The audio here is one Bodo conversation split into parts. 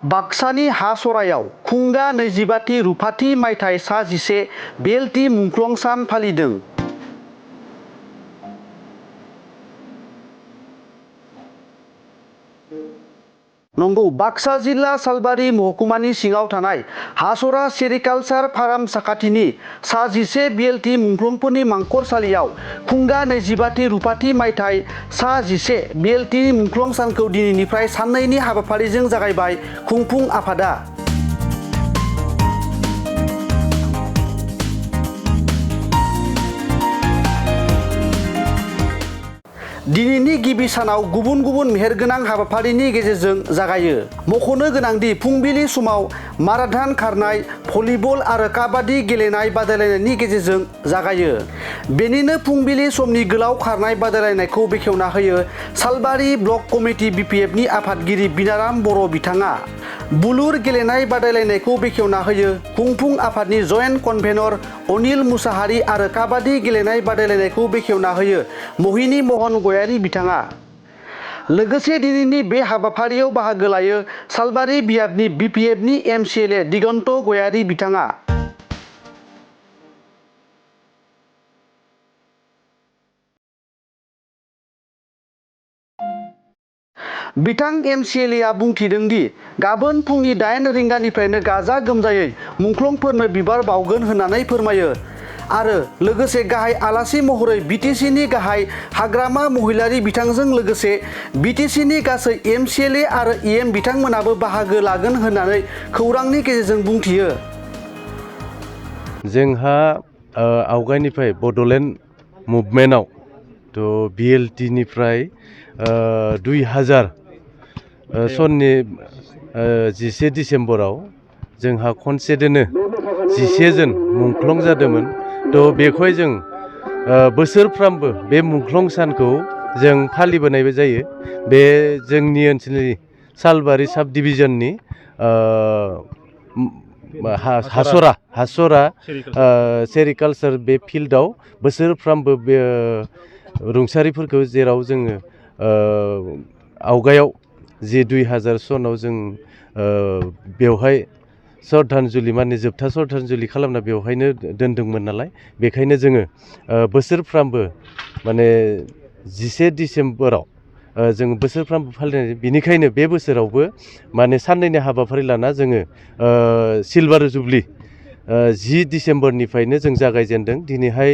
बाक्सानि हासरायाव खुंगा 25थि रुफाथि मायथाइ सा 11 बेलथि मुंख्लं सान फालिदों। नंगौ, बाक्सा जिल्ला सालबारि महकुमानि सिङाव थानाय हासरा सेरिकालचार फार्म साखाथिनि सा 11 बेलथि मुंख्लंफोरनि मांखरसालियाव खुंगा 25थि रुफाथि मायथाइ सा 11 बेलथि मुंख्लं सानखौ दिनैनिफ्राय साननैनि हाबाफारिजों जागायबाय खुंफुं आफादा। दिनैनि गिबि सानाव गुबुन गुबुन मेहेरगोनां हाबाफारिनि गेजेरजों जागायो। मख'नो गोनांदि फुंबिलि समाव माराथन खारनाय, भलिबल आरो काबादि गेलेनाय बादायलायनायनि गेजेरजों जागायो। बेनिनो फुंबिलि समनि गोलाव खारनाय बादायलायनायखौ बेखेवना होयो सालबारि ब्लक कमिटि बिपिएफनि आफादगिरि बिनाराम बर' बिथाङा। बुलुर गेलेनाय बादायलायनायखौ बेखेवना होयो खुंफुं आफादनि जयेन्ट कनभेनर अनिल मुसाहारि आरो काबादि गेलेनाय बादायलायनायखौ बेखेवना होयो महिनी महन गयारी बिथाङा। लोगोसे दिनैनि बे हाबाफारियाव बाहागो लायो सालबारि बियाबनि बिपिएफनि एमसिएलए दिगन्त गयारी बिथाङा। बिथां एमसिएलएआ बुंथिदों दि गाबोन फुंनि 8 रिंगानिफ्रायनो गाजा गोमजायै मुंख्लंफोरनो बिबार बावगोन होननानै फोरमायो आरो लोगोसे गाहाय आलासि महरै बिटिसिनि गाहाय हाग्रामा महिलारी बिथांजों लोगोसे बिटिसिनि गासै एमसिएलए आरो इएम बिथांमोनाबो बाहागो लागोन होननानै खौरांनि गेजेरजों बुंथियो। जोंहा आवगायनिफ्राय बड'लेण्ड मुभमेन्टआव बिएलटिनिफ्राय 2000 सननि 11 डिसेम्बराव जोंहा खनसेदोनो 11 जन मुंख्लं जादोंमोन। बेखौहाय जों बोसोरफ्रामबो बे मुंख्लं सानखौ जों फालिबोनायबो जायो। बे जोंनि ओनसोलनि सालबारि साब डिभिजननि हासरा सेरिकालचार बे फिल्डआव बोसोरफ्रामबो बे रुंसारिफोरखौ जेराव जोङो आवगायाव जे 2000 सनाव जों बेवहाय श्रद्धांजलि माने जोबथा श्रद्धांजलि खालामना बेवहायनो दोनदोंमोन नालाय, बेखायनो जोङो बोसोरफ्रामबो माने 11 डिसेम्बराव जों बोसोरफ्रामबो फालिनाय। बिनिखायनो बे बोसोरावबो माने साननैनि हाबाफारि लाना जोङो सिलभार जुबलि 10 डिसेम्बरनिफ्रायनो जों जागायजेनदों। दिनैहाय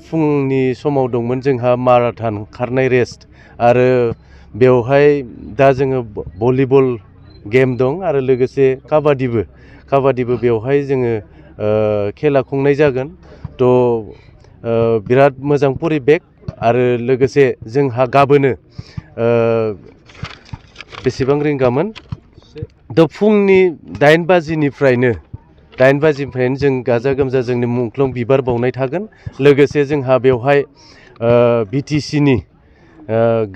फुंनि समाव दंमोन जोंहा माराथन खारनाय रेस आरो बेवहाय दा जोङो भलिबल गेम दं आरो लोगोसे काबादिबो बेवहाय जोङो खेला खुंनाय जागोन। बिराद मोजां परिबेक आरो लोगोसे जोंहा गाबोनो बेसेबां रिंगामोन फुंनि 8 बाजिनिफ्रायनो जों गाजा गोमजा जोंनि मुंख्लं बिबार बावनाय थागोन। लोगोसे जोंहा बेवहाय बिटिसिनि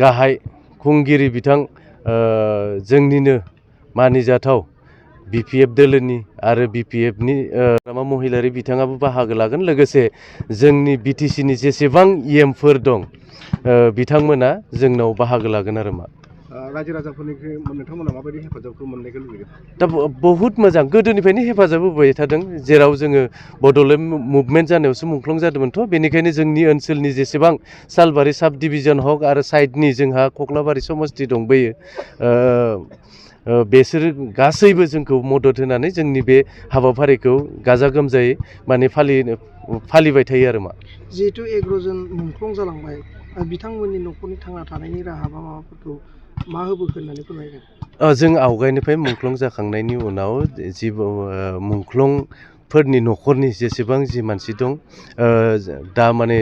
गाहाय खुंगिरि बिथां जोंनिनो मानिजाथाव बिपिएफ दोलोनि आरो बिपिएफनि हाग्रामा महिलारी बिथाङाबो बाहागो लागोन। लोगोसे जोंनि बिटिसिनि जेसेबां इएमफोर दं बिथांमोना जोंनाव बाहागो लागोन आरो रायजो राजाफोरनिफ्राय नोंथांमोना माबायदि हेफाजाबखौ मोननायखौ लुबैदों? दा बहुद मोजां, गोदोनिफ्रायनो हेफाजाब होबाय थादों। जेराव जोङो बड'लेण्ड मुभमेन्ट जानायावसो मुंख्लं जादोंमोनथ', बेनिखायनो जोंनि ओनसोलनि जेसेबां सालबारि साब डिभिजन हक आरो साइडनि जोंहा कक्लाबारि समस्ति दंबोयो बेसोर गासैबो जोंखौ मदद होनानै जोंनि बे हाबाफारिखौ गाजा गोमजायै माने फालिबाय थायो आरो जिहेतु 11 जन मुंख्लं जालांबाय, बिथांमोननि न'खरनि थांना थानायनि राहा बा माबाफोरखौ मा होबोखो होननानै फोरमायगोन? जों आवगायनिफ्राय मुंख्लं जाखांनायनि उनाव जि मुंख्लंफोरनि न'खरनि जेसेबां जि मानसि दं दा माने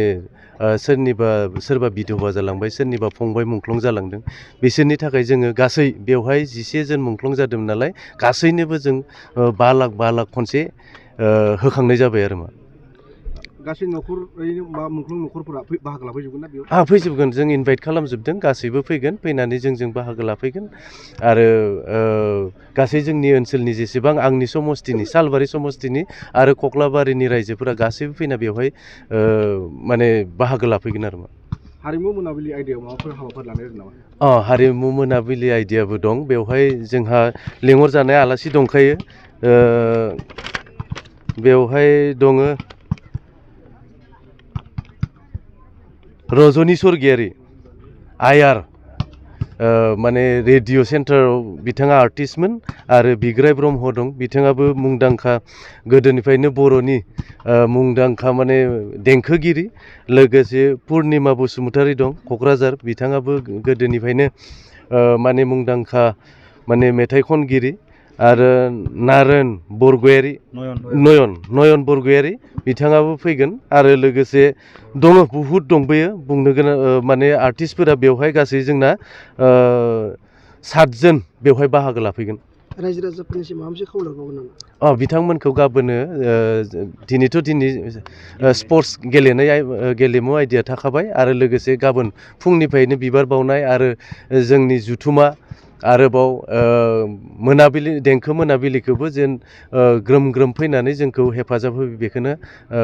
सोरबा बिधवा जालांबाय, सोरनिबा फंबाय मुंख्लं जालांदों, बिसोरनि थाखाय जोङो गासै बेवहाय 11 जन मुंख्लं जादोंमोन नालाय गासैनोबो जों 5 लाख खनसे होखांनाय जाबाय आरो गासै मुंख्लं न'खरफोरा बाहागो लाफैजोबगोन ना बेयाव? फैजोबगोन, जों इनभाइट खालामजोबदों, गासैबो फैगोन, फैनानै जोंजों बाहागो लाफैगोन आरो गासै जोंनि ओनसोलनि जेसेबां आंनि समस्तिनि सालबारि समस्तिनि आरो कक्लाबारिनि रायजोफोरा गासैबो फैना बेवहाय माने बाहागो लाफैगोन आरो हारिमु मोनाबिलि आयदायाव माबाफोर हाबाफारि लानाय जादों नामा? हारिमु मोनाबिलि आयदायाबो दं। बेवहाय जोंहा लेंहरजानाय आलासि दंखायो। बेवहाय दङ रजनि स्वर्गियारि आयार, माने रेडिअ' सेन्टाराव बिथाङा आर्टिस्टमोन, आरो बिग्राय ब्रह्म दं, बिथाङाबो मुंदांखा गोदोनिफ्रायनो बर'नि मुंदांखा माने देंखोगिरि। लोगोसे पुर्निमा बसुमतारी दं क'क्राझार, बिथाङाबो गोदोनिफ्रायनो माने मुंदांखा माने मेथाइ खनगिरि। आरो नारायण बरगयारि, नयन बरगयारि, बिथाङाबो फैगोन। आरो लोगोसे दङ बहुद दंबोयो बुंनो गोनां, माने आर्टिस्टफोरा बेवहाय गासै जोंना 7 जन बेवहाय बाहागो लाफैगोन। रायजो राजाफोरनिसिम माबा मोनसे खावलायबावगोन नामा? बिथांमोनखौ गाबोनो दिनै स्पर्ट्स गेलेमु आयदाया थाखाबाय, आरो लोगोसे गाबोन फुंनिफ्रायनो बिबार बावनाय आरो जोंनि जुथुमा आरोबाव मोनाबिलि देंखो मोनाबिलिखौबो जेन ग्रोम ग्रोम फैनानै जोंखौ हेफाजाब होयो, बेखौनो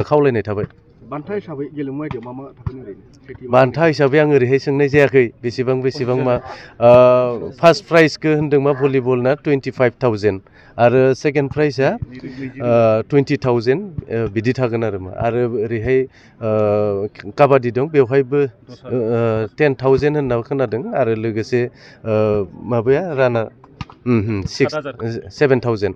खावलायनाय थाबाय। बान्था हिसाबै गेलेमु आयदायाव मा थागोन ओरैनो? बान्था हिसाबै आं ओरैहाय सोंनाय जायाखै बेसेबां मा। फार्स्ट प्राइजखौ होन्दों मा भलिबलना 25,000, आरो सेकेन्ड प्राइजआ 20,000 बिदि थागोन आरो मा। आरो ओरैहाय काबादि दं, बेवहायबो 10,000 होनना खोनादों। आरो लोगोसे माबाया रानार 7,000।